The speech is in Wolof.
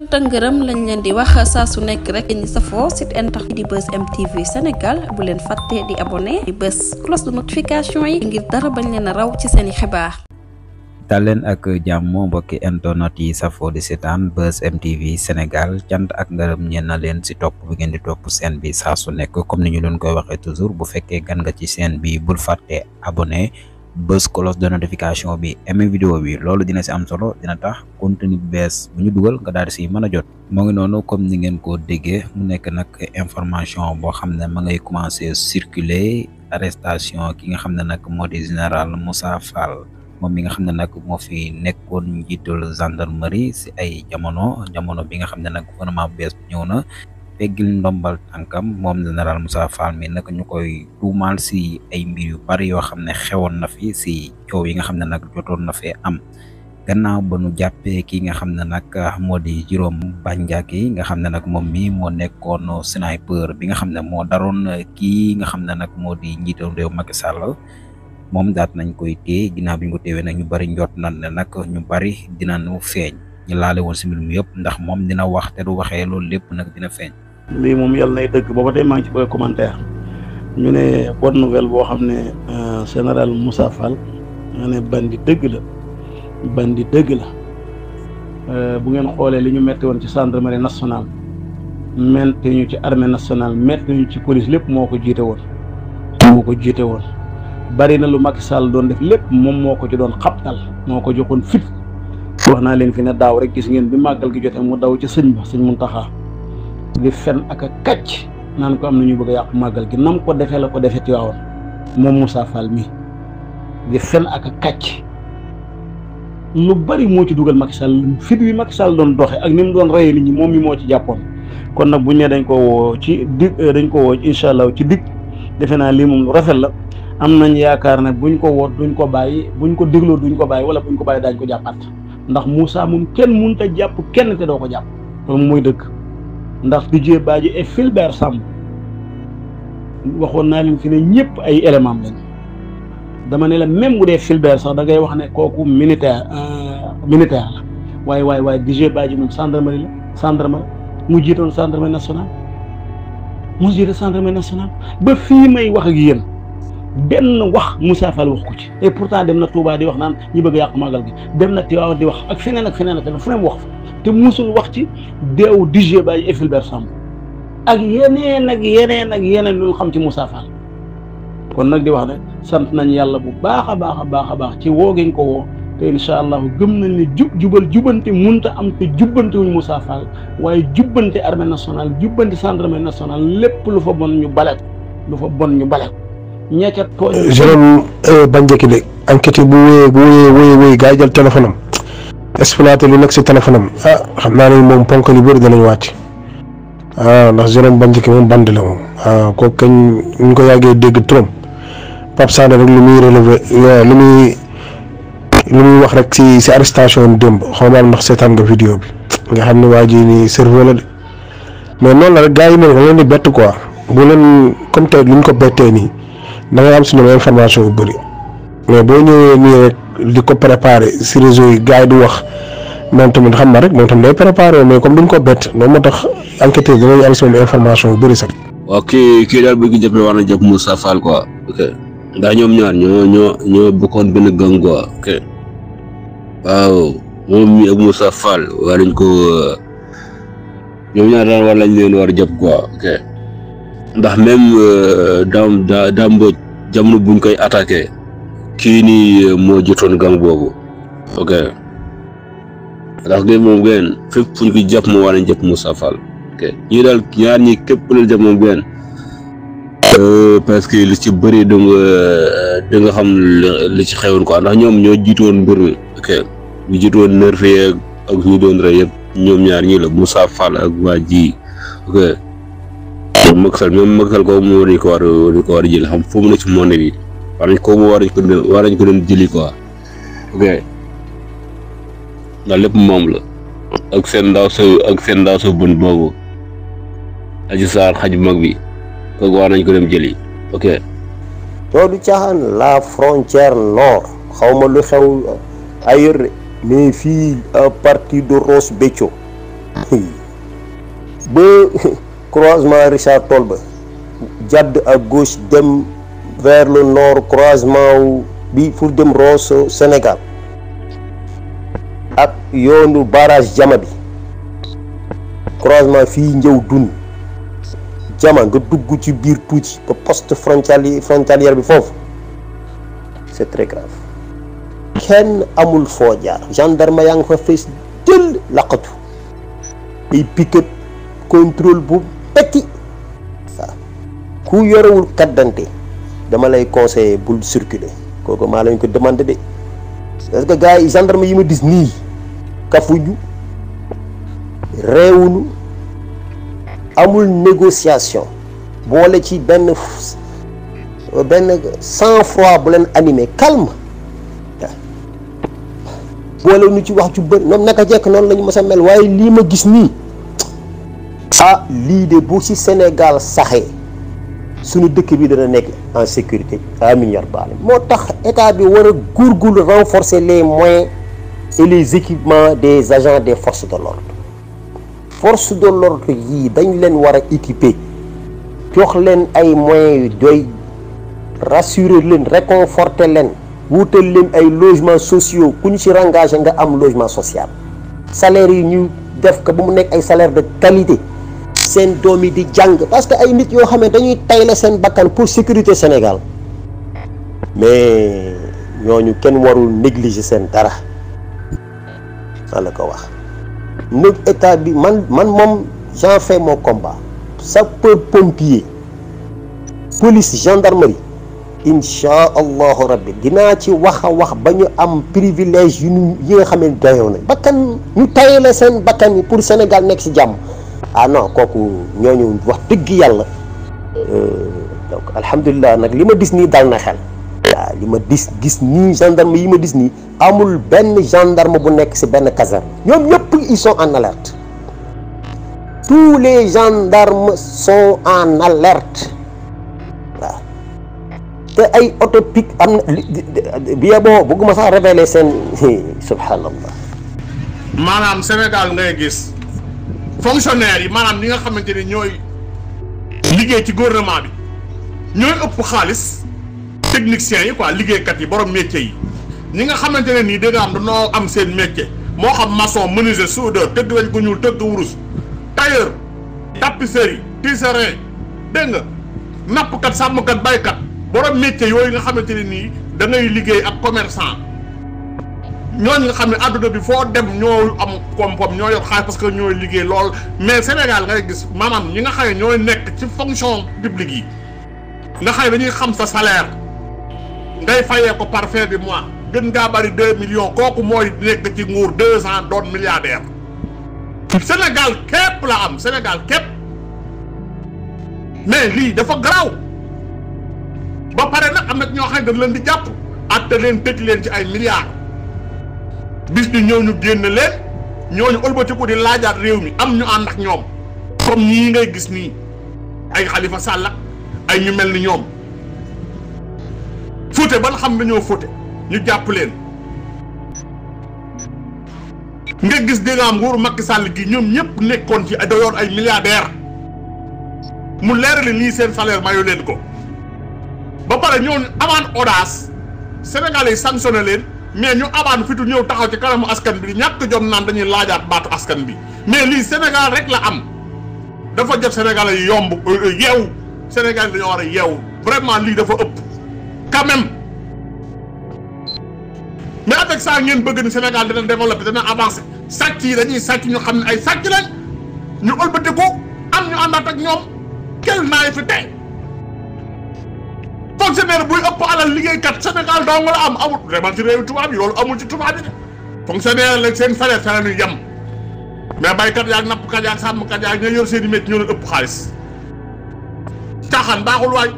tëngërëm lañ leen di wax saa su nekk rek ñi safoo site internet di Buzz M TV Sénégal bu leen fàtte di abonné di bës cloche de notification yi ngir dara bañ leen a raw ci seeni xibaar. dal leen ak jàmm mbokki internet yi safoo di seetaan Buzz M TV Sénégal cant ak ngërëm ñeen na leen si topp bi ngeen di topp seen bi saa su nekk comme ni ñu leen koy waxee toujours bu fekkee gan nga ci seen bi bul fàtte abonné bës cloche de notification bi aimé vidéo bi loolu dina si am solo dina tax contenu bees bu ñu dugal nga daal di si mën a jot moo ngi noonu comme ni ngeen ko déggee mu nekk nag information boo xam ne ma ngay commencé circuler arrestation ki nga xam ne nag moo di général Moussa Fall moom mi nga xam ne nag moo fi nekkoon njiitul gendarmerie si ay jamono bi nga xam ne nag gouvernement bu bees ñëw na teggil ndombal tànkam moom général Moussa Fall mi nag ñu koy tuumaal si ay mbir yu bari yoo xam ne xewoon na fi si coow yi nga xam ne nag jotoon na fee am gannaaw ba nu jàppee ki nga xam ne nag moo di Jérôme Bandiaky nga xam ne nag moom mi moo nekkoon sniper bi nga xam ne moo daroon kii nga xam ne nag moo di njiital réew Macky Sall moom daat nañ koy téye ginnaaw bi ñu ko téewee nag ñu bari njot nan ne nag ñu bari dinañu feeñ ñu laale woon si mbir mi yëpp ndax moom dina wax te du waxee loolu lépp nag dina feeñ. lii moom yàlla nay dëgg booba tey maa ngi ci bëgg commentaire ñu ne bonne nouvelle boo xam ne général Moussa Fall nga ne bandi dëgg la bu ngeen xoolee li ñu metti woon ci gendarmerie nationale metti ñu ci armée nationale metti ñu ci police lépp moo ko jiite woon bari na lu Macky Sall doon def lépp moom moo ko ci doon xabtal moo ko joxoon fit wax naa leen fi ne daaw rek gis ngeen bi màggal gi jotee mu daw ci sëñ Muntaxa di fen ak a kàcc naan ko am na ñu bëgg a yàqu màggal gi nam ko defee la ko defee Tiwaawan moom Moussa Fall mi di fen ak a kàcc lu bari moo ci dugal Macky Sall fit wi Macky Sall doon doxe ak ni mu doon reyee nit ñi moom mi moo ci jàppoon kon nag buñ ne dañ ko woo ci dig incha allah ci dig defe naa lii moom lu rafet la am nañ yaakaar ne buñ ko woot duñ ko bàyyi buñ ko dégloo duñ ko bàyyi wala buñ ko bàyyi daañ ko jàppaat ndax Moussa moom kenn mënut a jàpp kenn te doo ko jàpp loolu mooy dëgg ndax Didier Badji et Fulbert Sambou waxoon naa leen fi ne ñëpp ay élément lañ dama ne la même bu dee Fulbert sax da ngay wax ne kooku militaire la waaye Didier Badji moom gendarmerie mu jiitoon gendarmerie nationale ba fii may wax ak yéen benn wax Moussa Fall wax ko ci et pourtant dem na Touba di wax naan ñi bëgg yàqu màggal gi dem na Tivaouane di wax ak feneen ak fu ne mu wax fa te musul wax ci deewu Didier Badji et Fulbert Sambou ak yeneen lu xam ci Moussa Fall kon nag di wax ne sant nañ yàlla bu baax a baax ci woo ngeen ko woo te incha allah gëm nañ ne jubante munta am te jubbante wuñ Moussa Fall waaye jubbante armée nationale jubbante gendarmerie nationale lépp lu fa bon ñu bale ñeecat ko Jérôme Bandiaky de enquête bu wéyee gaa yi jël téléphone am exploité lu nekk si téléphone am xam naa ne moom ponk yu bëri danañ wàcc ndax Jérôme Bandiaky moom bandi la moom kooku kañ ñu ko yàggee dégg turam Pape Sané rek lu muy relevé lu muy wax rek si arrestation démb xaw ma ndax seetaan nga vidéo bi nga xam ne waa ji ni cerveau la de mais noonu la rek gaa yi ne da leen di bett quoi bu leen comme tey lu ñu ko bettee nii da ngay am si ñoom information yu bëri mais boo ñëwee nii rek di ko préparé si réseau yi gars yi di wax moom tamit xam na rek moom tamit day préparé mais comme duñ ko bett loolu moo tax enquêteur yi dinañ am si ñoom information yu bëri sax. waaw kii daal bu ñu jëppee war na jëpp Moussa Fall quoi ok ndax ñoom ñaar ñoo bokkoon benn gang quoi ok waaw moom mi ak Moussa Fall war nañ ko ñoom ñaar daal war lañ leen war a jëpp quoi ok. ndax même Dame Mbodj jamono buñ koy attaqué kii nii moo jotoon gang boobu ok ndax gën moom gën fépp fu ñu ko jàpp moo war a jàpp Moussa Fall ok ñii daal ñaar ñi képp ku leen jàpp moom gën parce que li ci bëri da nga xam li ci xewoon quoi ndax ñoom ñoo jiitoon mbir mi ok ñu jiitoon nerf ak ñu doon rey yëpp ñoom ñaar ñii la Moussa Fall ak waa ji ok Macky Sall ko mu war a jël xam foo mu ne ci monde bi war nañ ko doon jëli quoi ok ndax lépp moom la ak seen ndaw sa bun boobu Adji Sarr xaj mag bi kooku war nañ ko dem jëli ok. loolu caaxaan la frontière nord xaw ma lu xew ailleurs mais fii à partir de Ross Béthio ba croisement Richard Toll ba jàdd à gauche dem vers le nord croisement bi pour dem Rosso Sénégal ak yoonu barrage Jama bi croisement fii njëw dun Jama nga dugg ci biir tuuti ba poste frontalière bi foofu c'est très grave kenn amul foo jaar gendarme yaa ngi fa fees jël laqatu ay pick-up contrôle bu petit waaw ku yorewul carte d'identité dama lay conseiller bul circuler kooku maa lañ ko demandé de parce que gars yi gendarme yi ma gis nii kafuñu réewuñu amul négociation boole ci benn sang-froid bu leen animé calme boole nu ci wax ju bëri ñoom naka jekk noonu la ñu mës a mel waaye lii ma gis nii lii de bu ci Sénégal saxee suñu dëkk bi dana nekk en sécurité amiin yaa rabbal moo tax état bi war a góorgóorlu renforcer les moyens et les équipements des agents des forces de l'ordre yii dañ leen war a équiper jox leen ay moyens yu doy rassurer leen réconforter leen wutal leen ay logements sociaux ku ñu ci engagé nga am logement social salaire yi ñu def ko ba mu nekk ay salaire de qualité seen doom yi di jàng parce que ay nit yoo xam ne dañuy tayle seen bakkan pour sécurité Sénégal mais ñooñu kenn warul négliger seen dara maa la ko wax nag état bi man moom j'en fais mon combat sapeur pompier police gendarmerie incha allahu rabbi dinaa ci wax a wax ba ñu am privilège yi nga xam ne dayoo nañ bakkan ñu tayle seen bakkan yi pour Sénégal nekk ci jàmm non kooku ñooñu wax dëgg yàlla donc alhamdulilah nag li ma gis nii dal na xel waaw li ma gis nii gendarme yi ma gis nii amul benn gendarme bu nekk ci benn caserne ñoom ñëpp ils sont en alerte tous les gendarmes sont en alerte waaw te ay auto pick am na bi boo bëgguma sax révéler seen subhanallah maanaam Sénégal ngay gis fonctionnaires yi maanaam ñi nga xamante ni ñooy liggéey ci gouvernement bi ñooy ëpp xaalis techniciens yi quoi liggéeykat yi borom métier yi ñi nga xamante ne nii da nga am dañoo am seen métier moo xam maçon menuisier soudeur tëgg weñ gu ñuul tëgg wurus tailleur tapisserie tisserand dégg nga nappkat sàmmkat baykat borom métier yooyu nga xamante ne nii da ngay liggéey ak commerçant ñooñu nga xam ne àdduna bi foo dem ñoo am koom-koom ñoo yor xaalis parce que ñooy liggéey lool mais Sénégal ngay gis maanaam ñi nga xam ne ñooy nekk ci fonction publique yi nga xam ne dañuy xam sa salaire ngay fayee ko par fin du mois gën ngaa bari 2 millions kooku mooy nekk ci nguur 2 ans doon milliardaire Sénégal képp la am Sénégal képp mais lii dafa garaaw ba pare nag am na ñoo xam ne dañ leen di jàpp atte leen tëj leen ci ay milliards bis ñu ñëw ñu génn leen ñooñu ëlbatiku di laajaat réew mi am ñu ànd ak ñoom comme ñii ngay gis nii ay Khalifa Sall ay ñu mel ni ñoom fóote ban xam dañoo fóote ñu jàpp leen nga gis dégg nga am nguuru Macky Sall gi ñoom ñëpp nekkoon ci da yor ay milliardaires mu leerali lii seen salaire mayu leen ko ba pare ñooñu amaan audace Sénégalais yi sanctionné leen mais ñu abaan fitu ñëw taxaw ci kanamu askan bi di ñàkk jom naan dañuy laajaat baatu askan bi mais lii Sénégal rek la am dafa jot Sénégalais yi yomb yeewu Sénégal yi dañoo war a yeewu vraiment lii dafa ëpp quand même mais avec ça ngeen bëgg ni Sénégal dina développer dina avancer sàcc yi dañuy sàcc ñu xam ne ay sàcc lañ ñu ëlbatiku am ñu àndaat ak ñoom quelle naïveté fonctionnaire buy ëpp alal liggéeykat Sénégal dong la am amul vraiment ci réewu tubaab yi loolu amul ci tubaab yi de fonctionnaire la seen salaire fa la ñuy yem mais baykat yaag nappkat yaag sàmmkat yaag ñoo yor seen i métier ñoo leen ëpp xaalis caaxaan baaxul waay